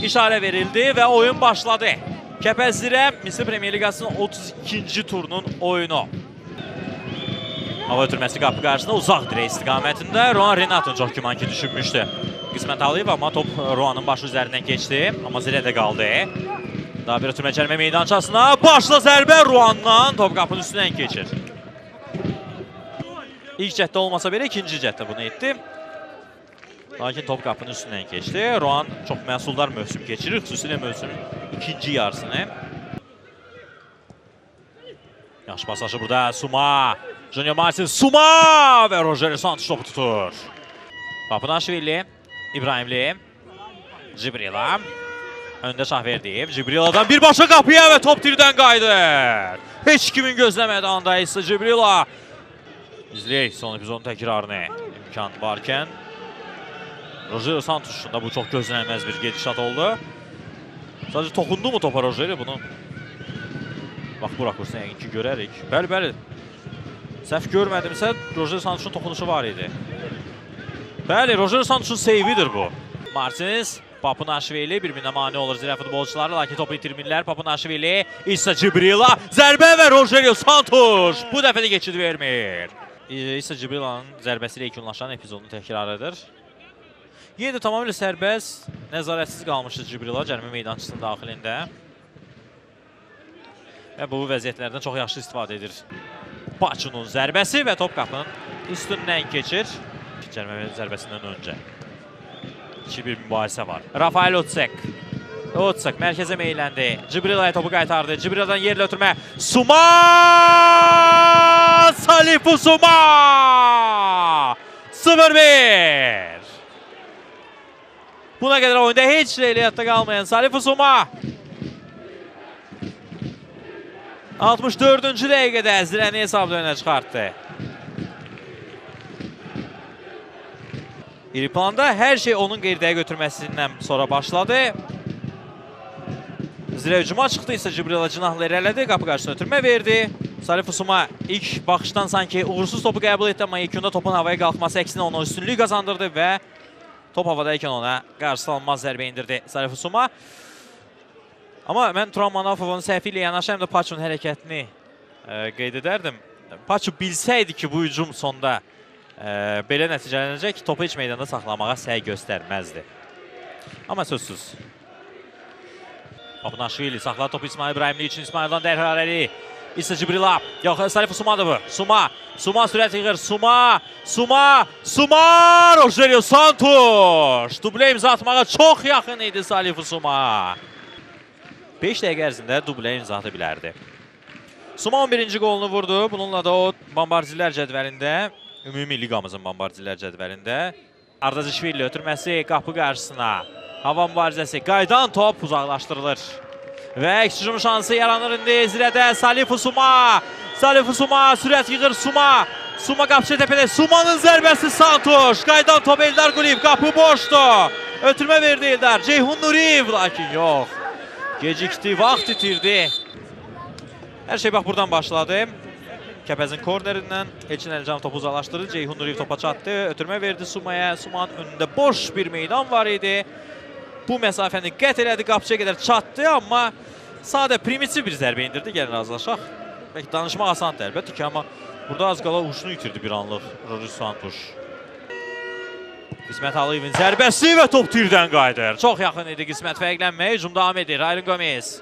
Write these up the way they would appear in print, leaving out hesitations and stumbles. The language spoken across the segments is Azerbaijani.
İşarə verildi və oyun başladı. Kəpəz Zirə Misir Premyer Liqasının 32-ci turunun oyunu. Hava ötürməsi qapı qarşısında uzaq dirək istiqamətində. Ruan Renato çox güman ki düşünmüşdü. Qismət Aliyev, amma top Ruanın başı üzərindən keçdi. Amma Zirə də qaldı. Daha bir ötürmə cərimə meydançasına. Başla zərbə Ruandan. Top qapının üstündən keçir. İlk cəhdə olmasa belə ikinci cəhdə bunu etdi. Lakin top qapının üstündən keçdi. Ruan çox məhsuldar mövsüm keçirir. Xüsusilə mövsümün ikinci yarısını. Yaxşı pasajı burada Suma. Junior Martins Suma və Rogerio Santos topu tutur. Papunaşvili, İbrahimli, Cibrila. Öndə Şahverdiyev. Cibriladan birbaşa qapıya və top tirdən qayıdır. Heç kimin gözləmədiyi anda isə Cibrila. İzləyək son epizodun təkrarını. İmkan varkən Rogerio Santos'un da bu çox gözlənilməz bir gedişat oldu. Sadəcə toxundu mu topa Rogerio bunu? Bax bu rakursunu yəqin ki görərik. Bəli, bəli. Səhv görmədimsə Rogerio Santos'un toxunuşu var idi. Bəli, Rogerio Santos'un seyvidir bu. Martins, Papunaşvili bir-birinə mane olur Zirə futbolçuları, lakin topu itirmirlər. Papunaşvili, İsa Cibrila, zərbə və Rogerio Santos bu dəfə də keçid vermir. İsa Cibrila'nın zərbəsi ilə yekunlaşan epizodun təkrarıdır. Yenə də tamamilə sərbəst, nəzarətsiz qalmışdı Cibrila cərimə meydançısının daxilində. Və bu vəziyyətlərdən çox yaxşı istifadə edir. Paçunun zərbəsi və top qapının üstündən keçir. Cərimə zərbəsindən öncə. İki bir mübahisə var. Rafael Otsek. Otsek mərkəzə meyləndi. Cibrila'ya topu qaytardı. Cibrila'dan yerlə ötürmə. Suma! Salifu Suma! 0-1. Buna qədər oyunda heç leyliyyatda qalmayan Salifu Suma 64-cü dəqiqədə Zirəni hesabda önə çıxartdı. İri planda hər şey onun qeyri-dəqiq götürməsindən sonra başladı. Zirə hücuma çıxdı, isə Cibrila cinahla irəlilədi, qapı qarşısına ötürmə verdi. Salifu Suma ilk baxışdan sanki uğursuz topu qəbul etdi, amma yekunda topun havaya qalxması əksinə ona üstünlük qazandırdı və top havadaykən ona qarşılanmaz zərbə indirdi Salifu Suma. Amma mən Turan Manafovun səhvi ilə yanaşı həm də Paçunun hərəkətini qeyd edərdim. Paçu bilsəydi ki, bu hücum sonda belə nəticələnəcək, topu heç meydanda saxlamağa səy göstərməzdi. Amma sözsüz. Papunaşvili saxladı topu İsmail İbrahimli üçün. İsmaildan dərhal irəli. İsa Cibrila. Yox, Salifu Sumadır bu. Suma. Suma sürət yığır. Suma. Suma. Suma. Rogerio Santos. Dublə imza atmağa çox yaxın idi Salifu Suma. 5 dəqiqə ərzində dublə imza ata bilərdi. Suma 11-ci qolunu vurdu. Bununla da o bombardilər cədvəlində, ümumi liqamızın bombardilər cədvəlində Ardazişvili ötürməsi qapı qarşısına. Hava mübarizəsi. Qaydan top uzaqlaşdırılır. Və əks hücum şansı yaranır indi Zirədə. Salifu Suma. Salifu Suma sürət yığır Suma. Suma qapıçı təpədə. Sumanın zərbəsi Santos. Qaydan top Eldar Quliyev. Qapı boşdu. Ötürmə verdi Eldar. Ceyhun Nuriyev. Lakin yox. Gecikdi, vaxt itirdi. Hər şey bax buradan başladı. Kəpəzin kornerindən Elçin Əlicanov topu uzaqlaşdırdı. Ceyhun Nuriyev topa çatdı. Ötürmə verdi Sumaya. Sumanın önündə boş bir meydan var idi. Bu məsafəni qət elədi, qapıçıya qədər çatdı, amma sadə primitiv bir zərbə indirdi. Gəlin razılaşaq. Bəlkə danışmaq asandır əlbəttə ki, amma burada az qala uçunu itirdi bir anlıq Roger Santos. Qismət Aliyevin zərbəsi və top tirdən qayıdır. Çox yaxın idi Qismət fərqlənməyə. Hücum davam edir. Ayrın Gomes.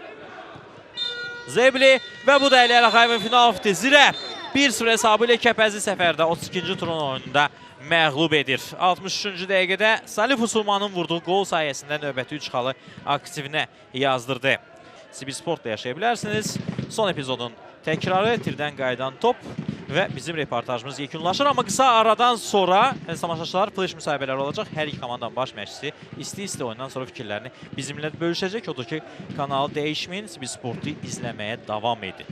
Zebli və bu da Əliyar Ağayevin final fiti. Zirə 1-0 hesabı ilə Kəpəzi səfərdə 32-ci turun oyununda məğlub edir. 63-cü dəqiqədə Salifu Sumanın vurduğu qol sayəsində növbəti 3 xalı aktivinə yazdırdı. Sibi Sport'da yaşaya bilərsiniz. Son epizodun təkrarı, tirdən qayıdan top və bizim reportajımız yekunlaşır. Amma qısa aradan sonra tamaşaçılar flash müsahibələri olacaq. Hər iki komandanın baş məşqçisi isti-isti oyundan sonra fikirlərini bizimlə bölüşəcək. Odur ki, kanalı dəyişməyin, Sibi Sport'u izləməyə davam edin.